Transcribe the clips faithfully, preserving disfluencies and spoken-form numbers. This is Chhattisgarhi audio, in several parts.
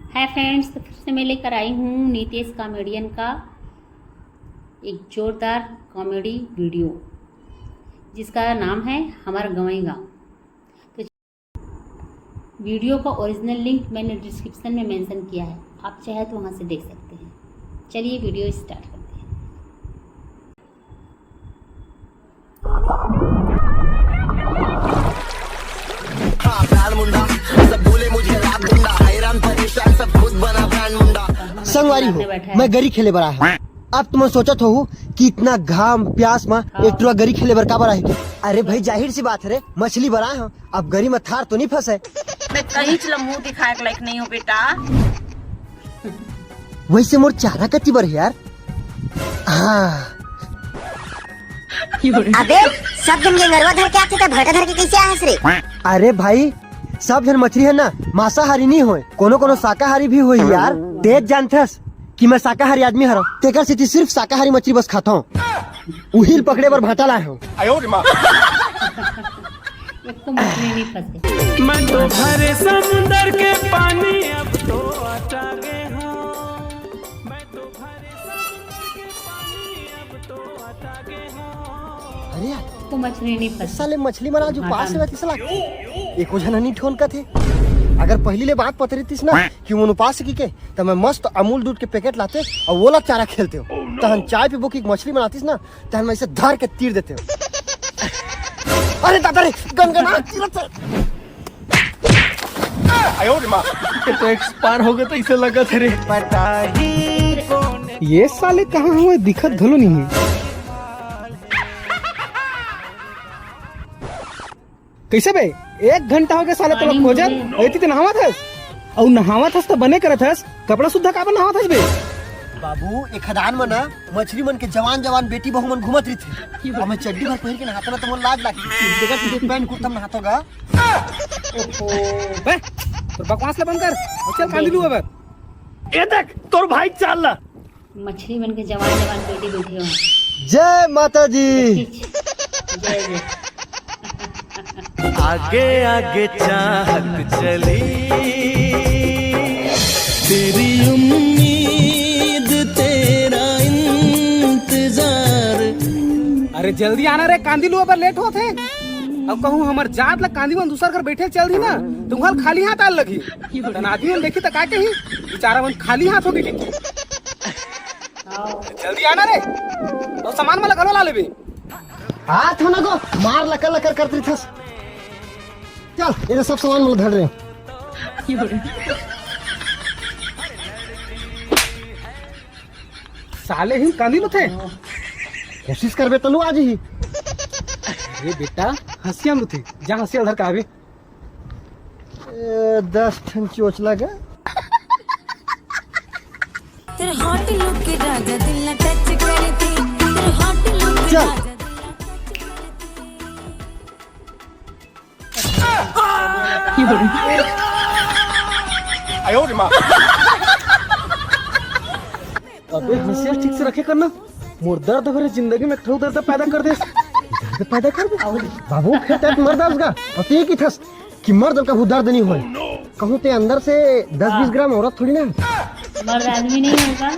हाय फ्रेंड्स, तो फिर से मैं लेकर आई हूँ नीतीश कॉमेडियन का एक जोरदार कॉमेडी वीडियो, जिसका नाम है हमारा गंवई गाँव। तो वीडियो का ओरिजिनल लिंक मैंने डिस्क्रिप्शन में मेंशन किया है, आप चाहे तो वहाँ से देख सकते हैं। चलिए वीडियो स्टार्ट करते हैं। हाँ, bad मुंडा, सब बोले मुझे rap गुंडा, हैरान परेशान सब खुद बना brand मुंडा। संगवारी हो, मैं गरी खेले बर आया हूँ। अब तुम सोचत हो कि इतना घाम प्यास में एक टुरा गरी खेले बर काबर आए? अरे भाई, जाहिर सी बात है रे, मछली बर आए हो। अब गरी में थार तो नहीं फंसे? मैं कहीं चला मुंह दिखाए के लायक नहीं हूँ बेटा। वैसे मोर चारा कति बर है यार? हाँ। अबे, सब झन गेंगरवा धर के आथे त भाटा धर के कैसे आहस रे? अरे भाई, सब झन मछरी है ना, मांसाहारी नहीं होए, कोनो कोनो शाकाहारी भी होई यार। तेज जानथस कि मैं शाकाहारी आदमी हरव, तेकर सेती सिर्फ शाकाहारी मछली बस खाता हूँ। उहिल पकड़े बर भाटा लाए हूँ। एक तो मछली नहीं फंसे। मैं तो भरे समुंदर के पानी अब तो अटा गे हूँ। मैं तो भरे समुंदर के पानी अब तो अटा गे हूँ। अरे यार, तो मछली नहीं फंसे। साले मछली मन आज उपास हे, किस लागथे? एको झन नहीं ठोन कथे। अगर पहली ले बात पतरी तीस ना कि मन उपास हे कि के, त मैं मस्त अमूल दूध के पैकेट लाते और वोला चारा खेलते हो। तहन चाय पीबो कि मछली बनातीस ना, तहन मैं इसे धर के तीर देते हो। अरे दादा रे, गनगना तीरत हे। ये तो एक्सपायर हो गए तो इसे लगा थे रे। ये साले कहाँ हुए, दिखत घलो नहीं है। कैसे बे, एक घंटा हो गया साले तोला खोजत, अउ एती ते नहावत हस, अउ नहावत हस त बने करत हस, कपड़ा सुद्धा काबर नहावत हस बे? बाबू, ए खदान में ना मछली मन के जवान जवान बेटी बहू मन घूमत रहिथे। अब मैं चड्डी भर पहिर के नहाता ना त मोर लाज लागथे। देखत तू पैंट कुर्ता में नहातो गा। बे, तोर बकवास ला बंद कर, अउ चल कांदी लू अब। ये देख, तोर भाई चाल ला। मछली मन के जवान जवान बेटी बैठे हो। जय माता दी। जय जय। आगे आगे चाहत चली तेरी उम्मीद तेरा इंतजार। अरे जल्दी आना रे, कांदी लुए बर लेट होत हे। अब कहूँ हमर जात ला कांदी मन दूसर घर बैठे चल दी ना, त उहाँ खाली हाथ आल लगही। तन आदमी मन देखी त का कही, बेचारा मन खाली हाथ होके कही। जल्दी आना रे, अउ सामान मन ला घलो ला लेबे। हाथ हो ना को मार लकर लकर करत रहिथस। चल, ये सब सामान मन ला धर रहे हो। साले ही कांदी लुथे। कोशिश करबे तलू आज ही। ये बेटा हंसिया लुथे, जा हंसिया धर के आबे। ए, दस ठन चोच लगा। तेरे हॉट लुक के राजा दिल ना टच करती। तेरे हॉट लुक के चल। राजा दिल ना टच करती। अबे हंसिया ठीक से रखे करना, मोर दर्द भरे जिंदगी में एक ठो दर्द पैदा कर दे। दर्द पैदा कर दे। बाबू, खेत मर दस का, अउ ते की थस कि मर्द कभू दर्द नहीं होए। कहूँ ते अंदर से दस बीस ग्राम औरत थोड़ी ना। मर्द आदमी नहीं होगा।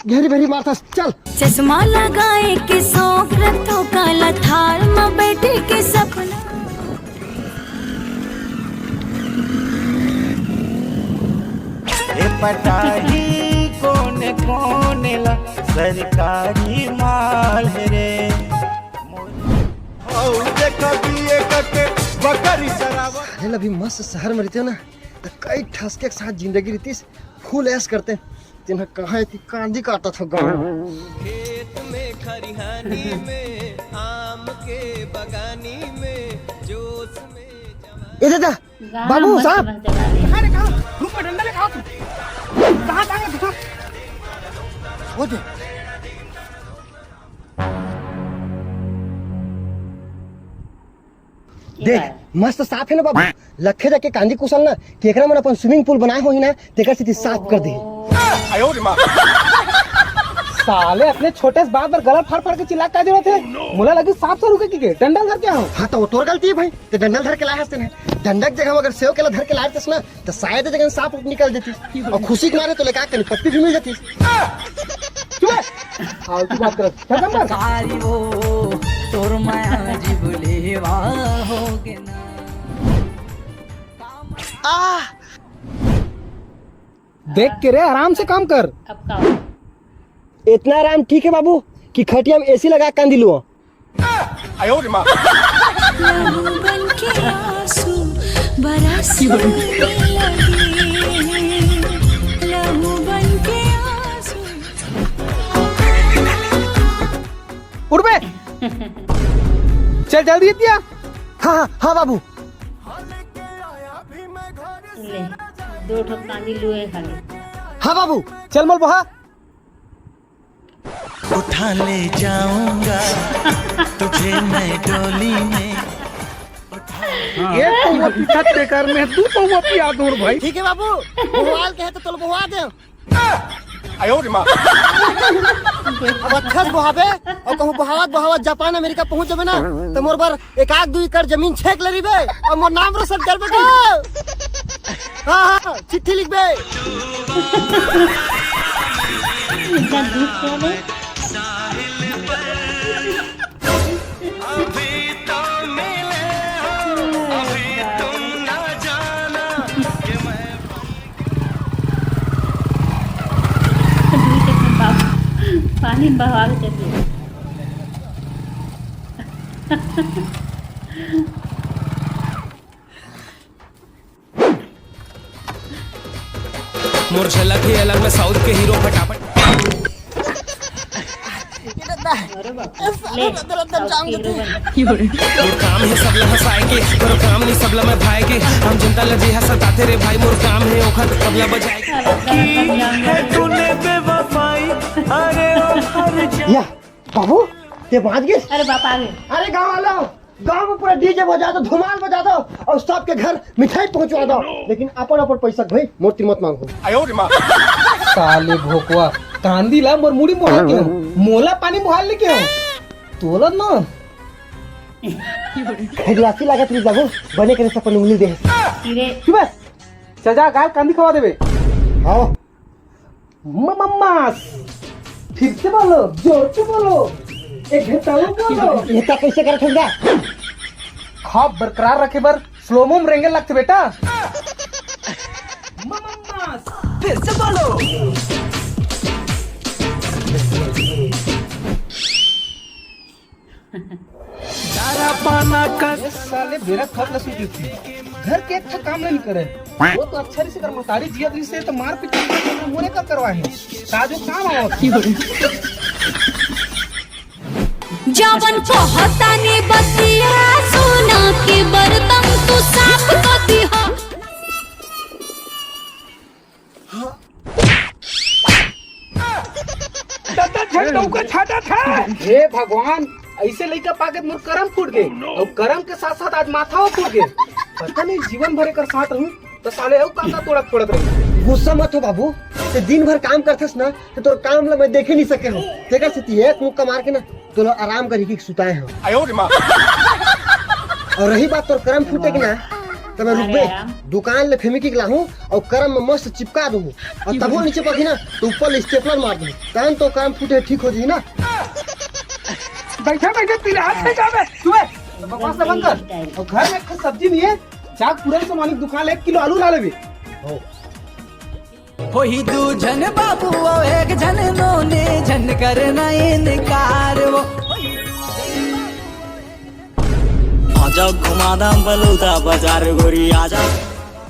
घेरी भेरी मारथस, चल। चश्मा लगाए के शौक रखो, काला थार में बैठे के सपना। ए पटाही कोन कोन ला सरकारी माल रे। अरे अभी मस्त शहर में रहते हो ना, तो कई ठसके के साथ जिंदगी रहतीस, फुल ऐश करते। तेन ह कहाँ एती कांदी काटत हो गाँव। खेत में खरिहानी में आम के बगानी में जोश में ए दादा, बाबू साहब। कहाँ रे, कहाँ? रुक, मैं डंडा लेके आवा तू। कहाँ, कहाँ है? दिखा। वो दे। देख, मस्त साफ है ना बाबू। लखे जाके कांदी कुसल ना, केकरा मन अपन स्विमिंग पूल बनाए होही ना, तेकर सेती साफ कर दे। साले, अतने छोटे से बात बर गला फाड़ फाड़ के चिल्ला का जरूरत हे? मोला लगी सांप सरू के, के डंडा धर के आए हंव। हाँ, त वो तोर गलती हे भाई, ते डंडा धर के लाए हस तेन। डंडा के जगह अगर सेव के ला धर के लाए रहतेस ना, त शायद ए जगह सांप निकल देतिस। अउ खुशी के मारे तोला का कनी पप्पी भी मिल जातिस। चुप हे। फालतू बात करत। चल, चल, मर। कारी वो तोर माया जीव लेवा होगे ना। आह! देख के रे, आराम से काम कर। अब का हो? इतना आराम ठीक है बाबू कि खटिया में एसी लगा के कांदी लुओ। आयो रे माँ। लहू बन के आंसू बरसने लगे, लहू बन के आंसू। उठ बे। चल जल्दी दिया। हाँ, हाँ, हाँ बाबू। ले, दो ठो कांदी लुए खाली। हाँ बाबू। चल मोल बहा। उठा ले जाऊंगा तुझे मैं डोली में। एक पौवा पीठा बेकार में, दू पौवा पिया दूर भाई। ठीक है बाबू, बोहवाल के है तो तोल बोहवा दे। आयो रे माँ। अब अच्छा से बोहाबे, अउ कहूँ बोहावत बोहावत जापान अमेरिका पहुँच जाबे ना, तो मोर बर एक आध दू एकड़ जमीन छेक ले रहिबे, अउ मोर नाम रोशन करबे का। हाँ, हाँ, चिट्ठी लिखबे। इतना दुख है बे। अभी तो मिले हो, अभी तुम ना जाना कि मैं दूर से अपन बाप पानी में बहावे चलती है। मोर झलक ही अलग, मैं साउथ के हीरो फटाफट। अरे बाप रे। ले, साउथ के हीरो बन। मोर काम है सबला हंसाए के, तोर काम नहीं सबला मैं भाए के। हम जनता ला जी हंसताते रे भाई, मोर काम है ओखर तबला बजाए के। साला गलत बन जाऊंगा। तूने बेवफाई, अरे ओ हर जा- या, बाबू, ते बाज गे? अरे बाप आ गए। अरे गाँव वाला, गांव में पूरा डीजे बजा दो, धमाल बजा दो अउ सबके घर मिठाई पहुंचवा दो, लेकिन अपन अपन पैसा भाई मोर तीर मत मांगो। आयो रे माँ। साले भोकवा, कांदी ला मोर मुड़ी मोहा के हो, मोला पानी मोहाल लेके हो, तोला ना। खजवासी लागत रही जाबो, बने करे से अपन उंगली दे। सिरे। चुप बे। चल जा, गाय कांदी खवा देबे। हाँ। मम्मा, फिर से बोलो, जोर से बोलो, एक घंटा और बोलो। ये का कैसे करत हस गा? खौफ बरकरार रखे बर स्लोमो में रेंगे लगथे बेटा। मम्मा, फिर से बोलो। दारा पाना कर। ए साले बेरा खत लसु देती। घर के एक ठा काम नहीं करे। वो तो अच्छा नहीं से कर मतारी जिया दी से तो मार पीट के मोरे का करवा है। काजू काम आवत। जवन कहतानी बतिया सुना के बर्तन तू साफ कर दिहा। दादा झंडा का छाटा था। हे भगवान, ऐसे लइका पाके मोर करम फूट गे। अउ करम के साथ साथ आज माथा फूट गे। पता नहीं जीवन भर एकर साथ रहूं तो साले अउ काका तोड़ा फोड़त रही। गुस्सा मत हो बाबू, ते दिन भर काम करथस ना, तो तोर काम ला मैं देखे नहीं सके हूँ। तेकर सेती एक मुक्का मार के ना तोला आराम करी के सुताए हंव। आयो रे माँ। अउ रही बात तोर करम फूटे के ना, त मैं रुकबे, अरे राम। दुकान ले फेविक्विक लाहूं अउ करम में मस्त चिपका दूं, अउ तभो नी चिपकही ना, त ऊपर ले स्टेपलर मार दूं, तहन तोर करम फूटे ठीक हो जाही ना। बैठे बैठे तेरे हाथ में जावे, चुप बे, बकवास ना बंद कर। अउ घर में एक ठो सब्जी नहीं है, जा पुरन से मानिक दुकान ले एक किलो आलू ला लेबे। हो। होही दू झन बाबू अउ एक झन नोनी, झन करना इनकार वो। आजा घुमा दाम बलूदा बाजार गोरी आजा।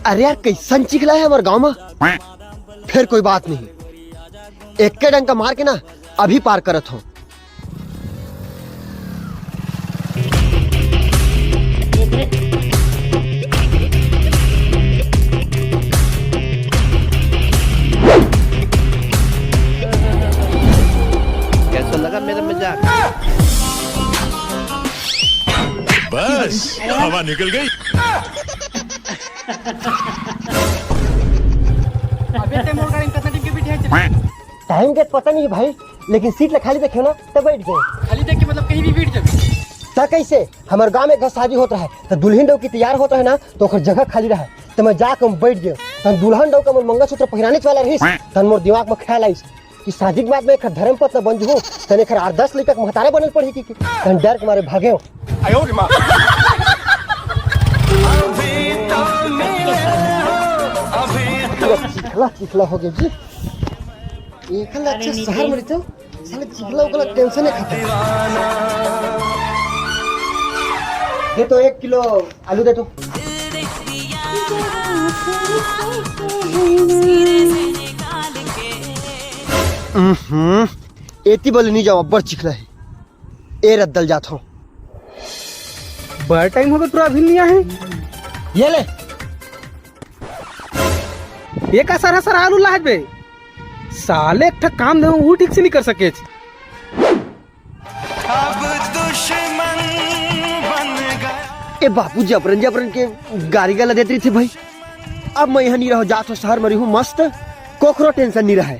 अरे यार, कैसन चिखला है हमर गांव में। फिर कोई बात नहीं, एक के डंका मार के ना अभी पार करत हंव। कैसा लगा मेरा मजाक? बस, हवा निकल गई। अबे ते मोर गाड़ी में कितना टिकट बिठे है? टाइम के पता नहीं भाई, लेकिन सीट ला खाली देखे ना, त बैठ गेंव। खाली देख के मतलब कहीं भी बैठ जाबे। त कैसे? हमर गांव में एक घर शादी होत रहे, त दुल्हिन डउकी तैयार होत रहे ना, त ओकर जगह खाली रहे, त मैं जाके ओमा बैठ गेंव। तहन दुल्हन डउका मोर मंगलसूत्र पहिरानेच वाला रहिस, तहन मोर दिमाग में ख्याल आइस कि शादी के बाद मैं एकर धर्मपत्नी बन जहूं, तहन एकर आठ दस लइका के महतारा बनल पड़ही कि, कि? तहन डर के मारे भागेंव। पूरा चिखला चिखला हो गे जी। एकर ले अच्छा शहर में रहितेंव, साले चिखला उखला टेंशन नहीं खाता। दे तो एक किलो आलू दे तो। हम्म, एती बले नहीं जाओ, अब्बड़ चिखला हे। ए रद्दल जात हो। बड़ टाइम हो गे, तोरा अभी नहीं आहे। ये ले। ये का सारा सारा आलू लाहत बे? साले एक ठक काम दे, वो ठीक से नहीं कर सके। अब दुश्मन बन गया। ए बाबू, जबरन जबरन के गारी गाला देत रहिथे भाई। अब मैं यहाँ नहीं रहो, जात हो शहर में रहूँ मस्त, कोखरो टेंशन नहीं रहे।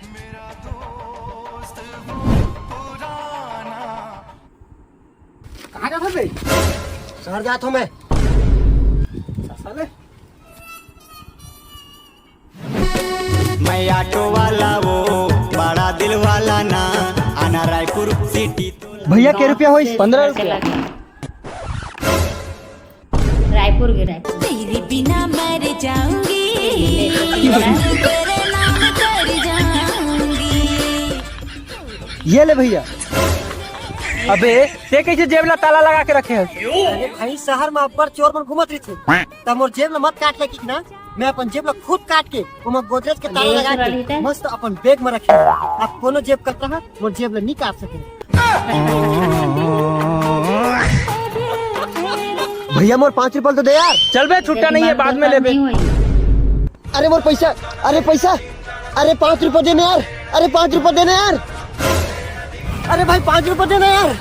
कहाँ जात हो बे? शहर जात हो मैं। साले। मैं ऑटो वाला वो बड़ा दिल वाला ना, आना रायपुर सिटी तो भैया, के रुपया होइस? पन्द्रह रुपया। रायपुर गे, रायपुर। तेरे बिना मर जाऊंगी, तेरे नाम कर जाऊंगी। ये ले भैया। अबे, ते कैसे जेब ला ताला लगा के रखे हस? अरे भाई, शहर में अब्बड़ चोर मन घूमत रहिथे, त मोर जेब ला मत काट ले कि ना। मैं अपन जेब ला खुद काट के ओमा गोदरेज के ताला लगा के मस्त अपन बैग में रखे हंव। अब कोनो जेब कतरा मोर जेब ला नहीं काट सके। भैया, मोर पाँच रुपया तो दे यार। चल बे, छुट्टा नहीं है, बाद में लेबे। अरे मोर पैसा, अरे पैसा, अरे पाँच रुपया देना यार, अरे पाँच रुपया देना यार, अरे भाई पाँच रुपया देना यार।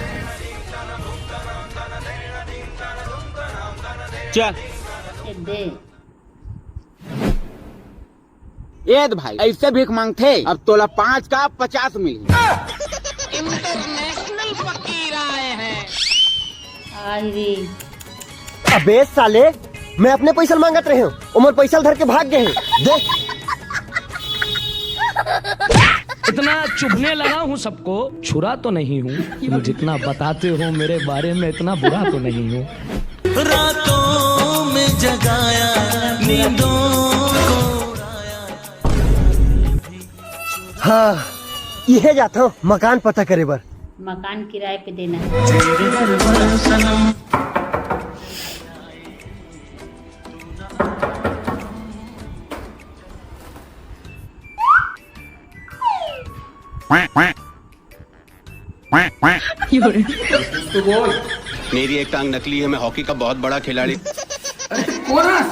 चल। ए दे भाई, ऐसे भीख मांगथे, अब तोला पाँच का पचास मिली। इंटरनेशनल फकीर आए हैं। आई रे। अबे साले, मैं अपने पैसा मांगत रहे हूँ, ओमन पैसा धर के भाग गए हैं। देख। इतना चुभने लगा हूँ सबको, छुरा तो नहीं हूँ, जितना बताते हो मेरे बारे में इतना बुरा तो नहीं हूँ। रातों में जगाया, नींदों को उड़ाया। हाँ, इहे जात हूँ मकान पता करे बर। मकान किराए पे देना है। कुछ तो बोल। मेरी एक टांग नकली है, मैं हॉकी का बहुत बड़ा खिलाड़ी। अरे तू कौन है?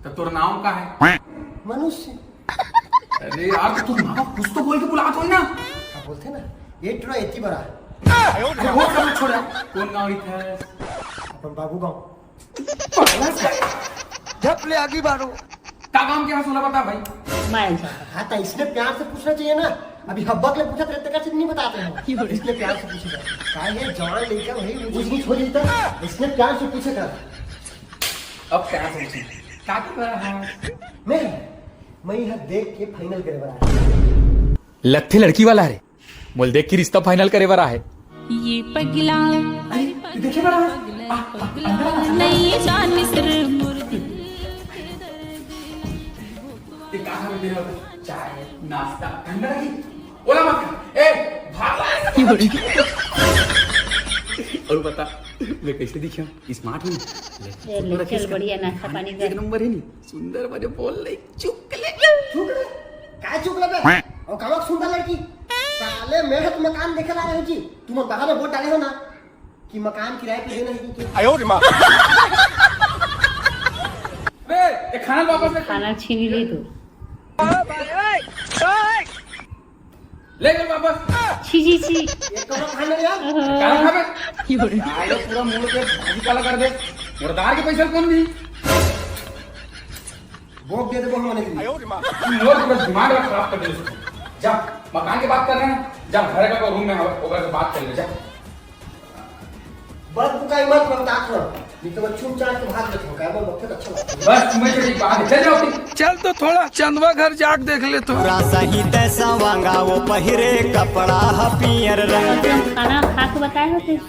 तो तोर नाम का है? मनुष्य। अरे यार, तो तोर माँ कुछ तो बोल के बुलात होई ना। हाँ, बोलथे ना, ये टुरा एती बड़ा। अरे वो सब छोड़ा, कौन गाँव इथे? अपन बाबू गाँव। झप ले आगी बारो। का काम क्या है, सोला बता भाई। मैं हाँ, तो इसने प्यार से पूछना चाहिए ना। अभी हब्बक ले पूछत रहे, तेकर से नहीं बताते हैं। इसने प्यार से पूछे जाए। का ये जवान लड़का वही मुझे कुछ नहीं छोड़ देता। इसने प्यार से पूछे था। अब प्यार से पूछे। का कर रहा है? मैं, मैं यह देख के फाइनल करे वाला है। लगथे लड़की वाला रे। मोला देख के रिश्ता फाइनल करे बर आहे। ये पगला, अरे, ये देखे बर आहे। आ, आ, अंदर आ, अंदर आ। नहीं जाने सिर मुर्दी। ये कहाँ में मेरा चाय, नाश्ता, ठंडा लगी? ओला मत खा। ए, भाग। और बता, मैं कैसे दिखा? स्मार्ट हूँ। ले, ले, चल, बढ़िया नाश्ता पानी कर। एक नंबर है नी। सुंदर बने बोल ले, चुक ले। चुक ले? काय चुक ले बे? और कहाँ सुंदर लड़की? साले, मैं तो मकान देखे ला रहे जी। तुम बाहर में वोट डाले हो ना कि मकान किराए पे देना है कि क्या? आयो रे माँ। बे, ये खाना वापस ले। खाना छीन ली तू। ले चल वापस। छी, छी, छी। ये कहाँ खाना यार? ओहो। कहाँ खाबे? साले पूरा मूड़ के भाजी पाला कर दे। मुर्दार के पैसा कौन दी? भोग दे दे, भगवान ने दी। मोर पूरा दिमाग खराब कर दे इसको। जा, मकान के बात कर रहे हैं, जा घर का रूम में ओकर से बात कर ले, जा। बड़ बुकाई मत बता कर, नहीं तो मैं चुपचाप के भाग लेता हूँ, क्या मैं बहुत अच्छा लगता है। बस तुम्हें जो एक बात है, चल जाओ तुम। चल तो थोड़ा चंदवा घर जाके देख ले तो। पूरा सही तैसा वांगा वो पहिरे कपड़ा ह पियर रंग। खाना खा के बताए हो कुछ?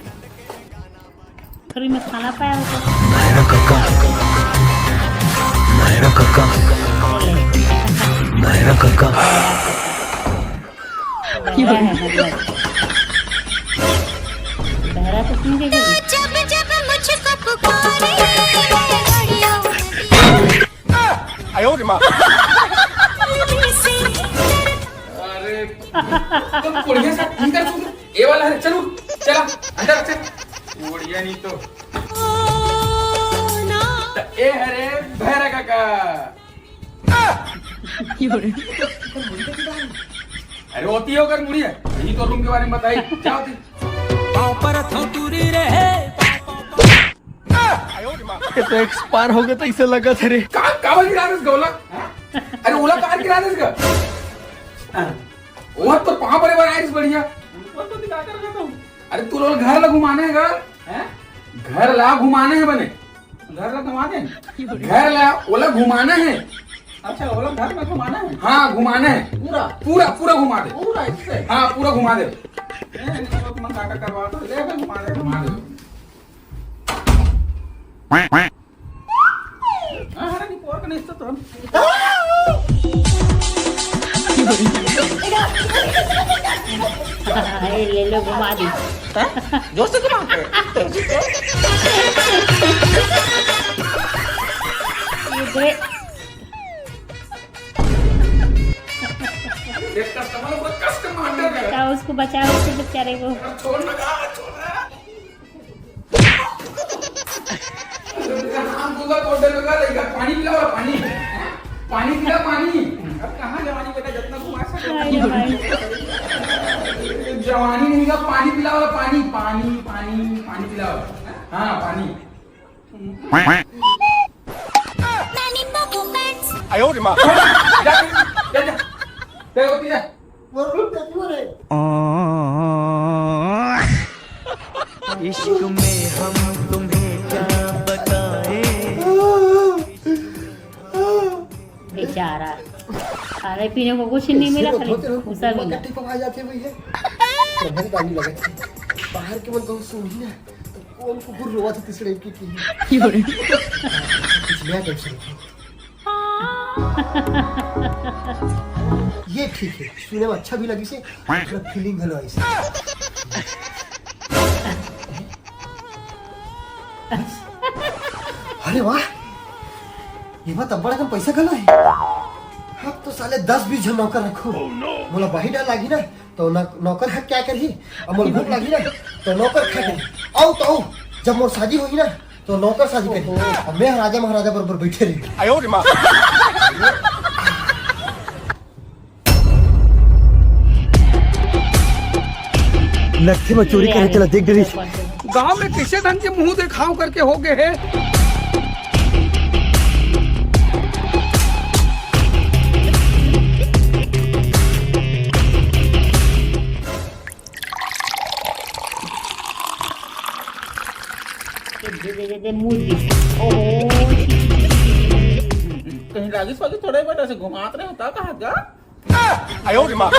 फ्री में खाना पाया हो तो? भैरा काका, भैरा काका, भैरा काका। बहरा है, बहरा। बहरा तो सुन के गई। जब जब मुझको पुकारे, बढ़िया। अरे, तुम बढ़िया सा इधर सुन। ये वाला है, चलो, चला, अंदर चल। बढ़िया नहीं तो। ए हरे भैरा काका। अरे होती है ओकर मुड़ी है, यही तो रूम के बारे में बताई, क्या होती? पाँव पर थौतुरी रहे। ये तो एक्सपायर हो गए तो इसे लगा था रे। का, का वाली गिरा दे इसका ओला? अरे ओला कार गिरा दे इसका। वो तो पाँव पर बनाए इस बढ़िया। वो तो दिखा कर रखा था। अरे तू लोग घर ला घुमाने है घर, हैं? घर ला घुमाने है बने। घर ला घुमा दे। घर ला ओला घुमाना है। अच्छा, ओला घर में घुमाना है? हाँ, घुमाना है। पूरा? पूरा, पूरा घुमा दे। पूरा इससे? हाँ, पूरा घुमा दे। ए, इसको तुम काका करवा दो, ले बे, घुमा दे, घुमा दे। अरे, नहीं, pork नहीं, इससे तो हम ए, ले लो, घुमा दी। हैं? जोर से घुमा। ये दे। एक customer को कष्ट मार दे। बताओ, उसको बचाओ, उसको बेचारे को। छोड़ ना, छोड़ ना। हाथ धोगा, तोड़ देगा, लइका, पानी पिलाओ, पानी। पानी पिला, पानी। अब कहाँ जवानी बेटा, जितना घुमा सके। अरे भाई। जवानी नहीं का, पानी पिलाओ, पानी, पानी, पानी, पानी पिलाओ। हाँ, पानी। आयो रे माँ। जा, जा, जा, जा। जा, होती जा। वो रूम पे क्यों रे? इश्क में हम तुम्हें क्या बताएं। बेचारा, खाने पीने को कुछ नहीं मिला, खाली भूसा मिला। टट्टी पका जाते हुए है। तो बहुत आगी लगे। बाहर के मन बहुत सुनी ना, तो कौन कुकुर रोवा था तीसरे की की। पिछले टेंशन था। ये ठीक है, सुने में अच्छा भी लगी से, थोड़ा फीलिंग घलो आई से। अरे वाह, ये बात अब्बड़ अकन पैसा घलो है। अब तो साले दस बीस झन नौकर रखो। मोला बाही डर लागी ना, तो न-, नौकर ह क्या करही? अब मोला भूख लागी ना, तो नौकर खा करही। आओ तो आओ, जब मोर शादी होही ना, तो नौकर शादी करही। अब मैं राजा महाराजा बरोबर बैठे रही। आयो रे माँ। नक्शे में चोरी करे चला देख डरी। गांव में किसे धन के मुंह देखाव करके हो गए है। दे, दे, दे, दे, मुर्गी। ओहो, छी, छी, छी, छी, छी। कहीं लागिस वागिस थोड़ा ही बेटा से घुमात रहे होता कहाँ जा? आयो रे माँ।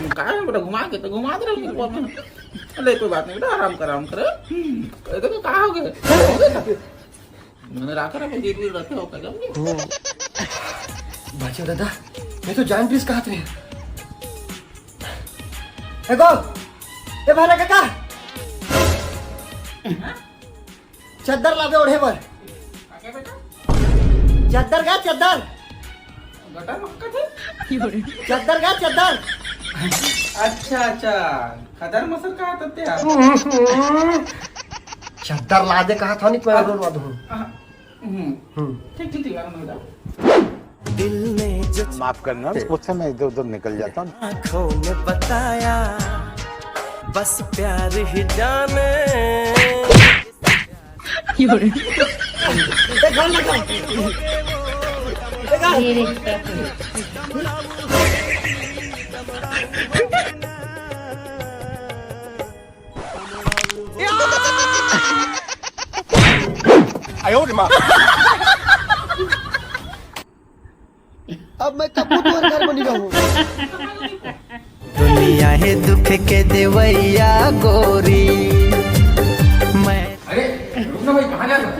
कहाँ है बेटा, घुमा के तो घुमात रहे होता। ले कोई बात नहीं बेटा, आराम कर, आराम कर। हम्म, ये देखो कहाँ हो गए? हो गए ना? मैंने राखा रखा, गेट भी रखे हो, कदम नहीं। बाँचे दादा, मैं तो जान प्लीज कहा थे। ए गो, ए भैरा काका, चद्दर ला दे ओढ़े बर। चद्दर का चद्दर। गटर मक्का थे? चद्दर का चद्दर। अच्छा, अच्छा, खदर मसर कहा था ते आप? चद्दर ला दे कहा था नहीं, तो मैं रोलवा दूँ। हाँ। हम्म। हम्म। ठीक, ठीक, ठीक, आराम से जाओ। दिल ने जो माफ करना, मुझसे मैं इधर उधर निकल जाता हूँ। आंखों में बताया, बस प्यार ही जाने। ये रे। अब मैं कब तोर घर बनी रहूं? दुनिया हे दुख के देवैया गोरी। मैं अरे रुक ना भाई, कहाँ जा रहा है?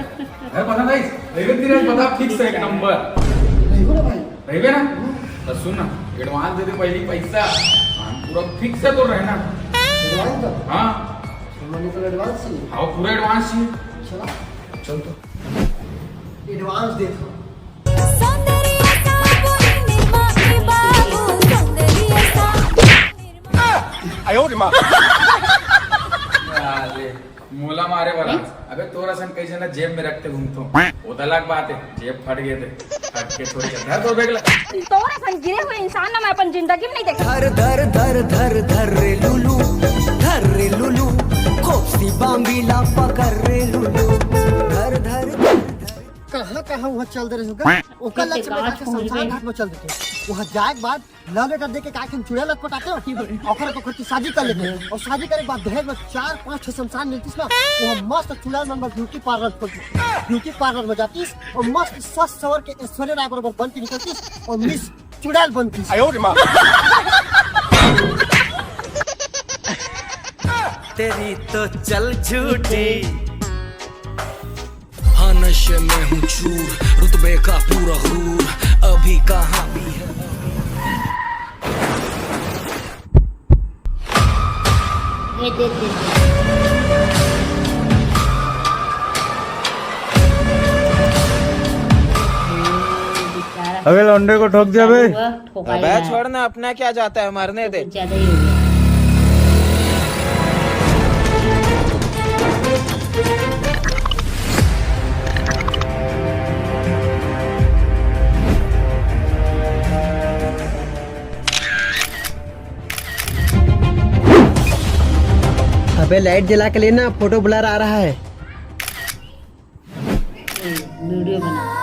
घर पता नहीं। रहिबे तेरे पता फिक्स है, एक नंबर। नहीं हो ना भाई। रहिबे ना? तो सुन ना, एडवांस दे दे पहली पैसा। हाँ, पूरा फिक्स है तो रहना। एडवांस दो। हाँ। मनी तो एडवांस ही। हाँ, पूरा एडवांस ही। चला। चल तो। एडवांस देता हूँ। सौंदर्य सा बोली निर्मा के बाबू, सौंदर्य सा निर्मा। मोला मारे वाला। अबे तोरा सन कई जना जेब में रखते घूमतो। वो तो अलग बात है, जेब फट गए थे। फट के थोड़ी धर तो बैग ला। तोरा सन गिरे हुए इंसान ना मैं अपन जिंदगी में नहीं देखा। धर धर धर धर धर रे लुलू, धर रे लुलू, खोपसी बांबीला पकड़ रे लुलू, धर धर धर। कहाँ कहाँ वहाँ चल दे रहे होगा? ओकर लक्ष्य में जाके शमशान घाट में चल देते। वहाँ जाए के बाद लव लेटर दे के काहे के चुड़ैल लटपटाते हो? ओकर तो खुद की शादी कर लेते। और शादी करे के बाद दहेज में चार पाँच ठो शमशान मिलतीस ना, वहाँ मस्त चुड़ैल मन बर ब्यूटी पार्लर खोलतीस। ब्यूटी पार्लर में जातीस और मस्त सस सवर के ऐश्वर्या राय बराबर बन के निकलतीस और मिस चुड़ैल बनतीस। तेरी तो चल झूठी। हाँ नशे में हूँ चूर, रुतबे का पूरा हूर, अभी कहाँ भी है। ये दे दे। अबे लौंडे को ठोक दिया बे। ठोकाई छोड़ ना, अपना क्या जाता है, मरने दे। ज्यादा ही हो गया। अबे लाइट जला के लेना, फोटो ब्लर आ रहा है। वीडियो बना।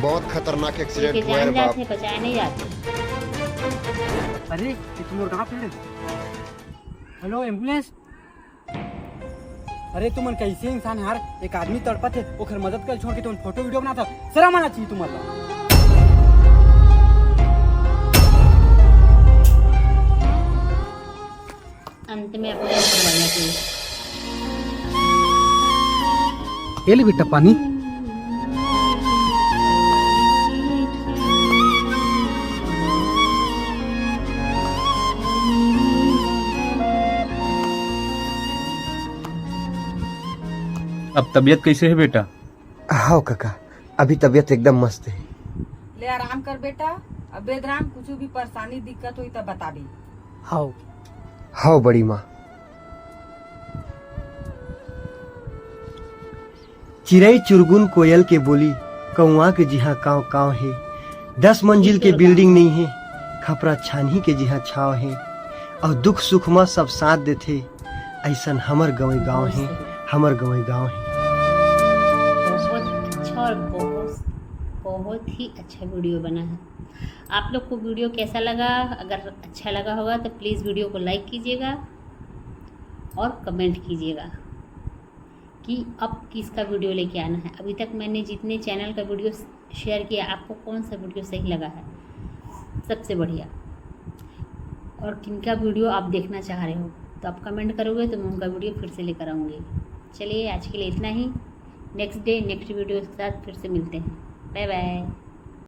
बहुत खतरनाक एक्सीडेंट हुआ है बाप। बचाए नहीं जाते। अरे ये तो मोर गाँव पेड़। Hello ambulance. अरे तुमन कैसे इंसान यार, एक आदमी तड़पत हे, ओखर मदद कर छोड़ के तुमन फोटो वीडियो बनात हो, शर्म आना चाहिए तुमन ला। अंत में अपने आप को बढ़िया चाहिए। ये ले बेटा पानी। अब तबीयत कैसे है बेटा? हाँ काका, अभी तबीयत एकदम मस्त है। ले आराम कर बेटा। अब बेदराम कुछ भी परेशानी दिक्कत होई त बताबी। हाव। हाव बड़ी माँ। चिरई चुरगुन कोयल के बोली, कौआ के जिहाँ काव काव हे। दस मंजिल के बिल्डिंग नहीं हे, खपरा छानही के जिहाँ छाव हे। और दुख सुख मा सब साथ देथे, ऐसन हमर गंवई गाँव हे, हमर गंवई गाँव हे। बहुत अच्छा और बहुत बहुत ही अच्छा वीडियो बना है। आप लोग को वीडियो कैसा लगा? अगर अच्छा लगा होगा तो प्लीज़ वीडियो को लाइक कीजिएगा और कमेंट कीजिएगा कि अब किसका वीडियो लेके आना है। अभी तक मैंने जितने चैनल का वीडियो शेयर किया, आपको कौन सा वीडियो सही लगा है सबसे बढ़िया, और किनका वीडियो आप देखना चाह रहे हो, तो आप कमेंट करोगे तो मैं उनका वीडियो फिर से लेकर आऊँगी। चलिए आज के लिए इतना ही। नेक्स्ट डे नेक्स्ट वीडियो के साथ फिर से मिलते हैं। बाय बाय।